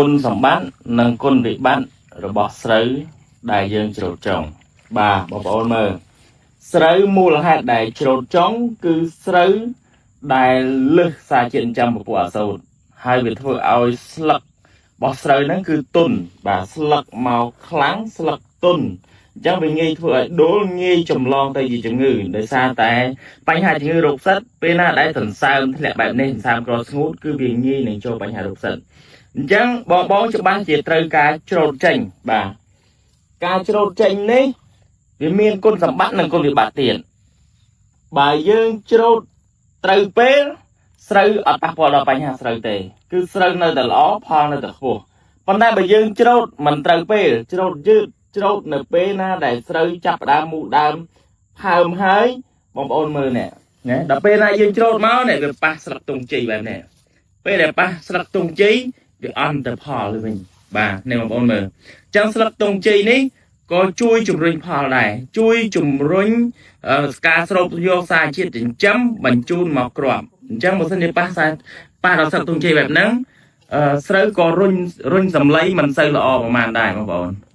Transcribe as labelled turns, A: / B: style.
A: គុណសម្បត្តិនិងគុណវិបត្តិរបស់ស្រូវដែលយើងច្រូតចុងបាទបងប្អូនមើលស្រូវមូលហេតុដែលច្រូតចុងគឺស្រូវដែលលឹះសារជាតិចិញ្ចឹមពពួកអាសូតហើយវាធ្វើឲ្យស្លឹករបស់ស្រូវហ្នឹងគឺទុនបាទស្លឹកមកខ្លាំងស្លឹកទុនអញ្ចឹងវាងាយធ្វើឲ្យដួលងាយចម្លងទៅជាជំងឺដោយសារតែបញ្ហាជំងឺរោគផ្សិតពេលណាដែលសន្សើមធ្លាក់បែបនេះសន្សើមក្រស្ងួតគឺវាងាយនឹងចូលបញ្ហារោគផ្សិតអញ្ចឹងបងបងច្បាស់ជាត្រូវការច្រូតចេញបាទការច្រូតចេញនេះវាមានគុណសម្បត្តិនិងគុណវិបត្តិទៀតបើយើងច្រូតត្រូវពេលស្រូវអត់ប៉ះពាល់ដល់បញ្ហាស្រូវទេគឺស្រូវនៅតែល្អផលនៅតែខ្ពស់ប៉ុន្តែបើយើងច្រូតមិនត្រូវពេលច្រូតយឺតច្រូតនៅពេលណាដែលស្រូវចាប់ផ្ដើមមូលដើមផើមហើយបងប្អូនមើលនេះណាដល់ពេលណាយើងច្រូតមកនេះវាប៉ះស្លឹកទង់ជ័យបែបនេះពេលដែលប៉ះស្លឹកទង់ជ័យវាអន់ទៅផលទៅវិញបាទនេះបងប្អូនមើលអញ្ចឹងស្លឹកទង់ជ័យនេះក៏ជួយជំរុញផលដែរជួយជំរុញការស្រូបយកសារជាតិចិញ្ចឹមបញ្ជូនមកគ្រាប់អញ្ចឹងបើសិនជាប៉ះសារប៉ះដល់ស្លឹកទង់ជ័យបែបហ្នឹងស្រូវក៏រុញរុញសម្លៃមិនសូវល្អប្រហែលដែរបងប្អូន។